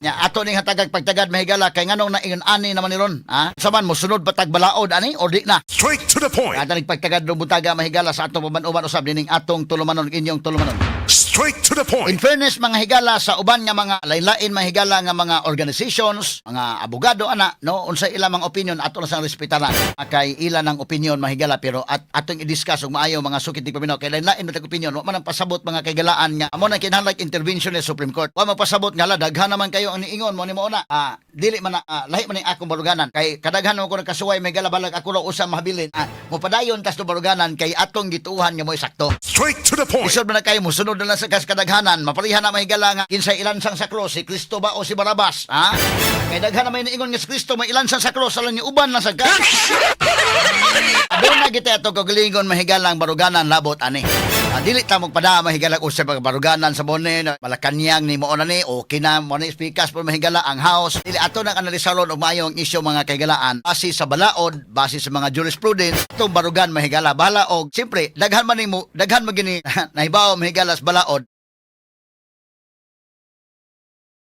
Nya ato ning hatagag pagtagad, mahigala, kay nganong naingon ani naman ni ron, ha? Sa man mosunod pa tag balaod ani o di na? Straight to the point. Kada pagtagad no buntaga, mahigala, sa atong uban-uban usab dining atong tulumanon, inyong tulumanon. Straight to the In point. fairness, mga higala, sa uban nga mga lain-lain, mga higala, nga mga organizations, mga abogado ana, no, unsay ilang mga opinion, ato lang sang respetaran. Kay ila ng opinion, mahigala, pero at atong i-discuss ug maayo, mga sukit ni paminaw, kay lain-lain man tag opinion. Wa man ang pasabot, mga kaigalaan, nga amo nang kinahanglan intervention ni Supreme Court. Wa man pasabot nga la daghan naman kayo ang niingon mo ni mo na. Dili man na, lahi man ning akong baruganan kay kadaghan man ko nagkasuway, may balag ako raw usa mahabilin. Mopadayon tas baruganan kay atong gituohan nga mo'y sakto. Straight to the point. Lisod man na kayo, musunod na lang sa kas kadaghanan. Maparihan na, mahigala, nga kinsay ilansang sa cross, si Kristo ba o si Barabas? Ha? Kay daghan na may niingon nga si Kristo may ilansang sa cross, alam niyo uban lang sa ka. Doon na kita ato kagalingon, mahigalang baruganan labot ani. Dili ta magpada, mahigala, usay pag baruganan sa bone Malacañang ni mo na ni okay na mo ni speakers po, mahigala, ang House. Dili ato nang analisaron og maayong isyu, mga kaigalaan, base sa balaod, base sa mga jurisprudence atong barugan, mahigala, bahala og siyempre daghan man nimo, daghan man gini nahibaw, mahigala, sa balaod.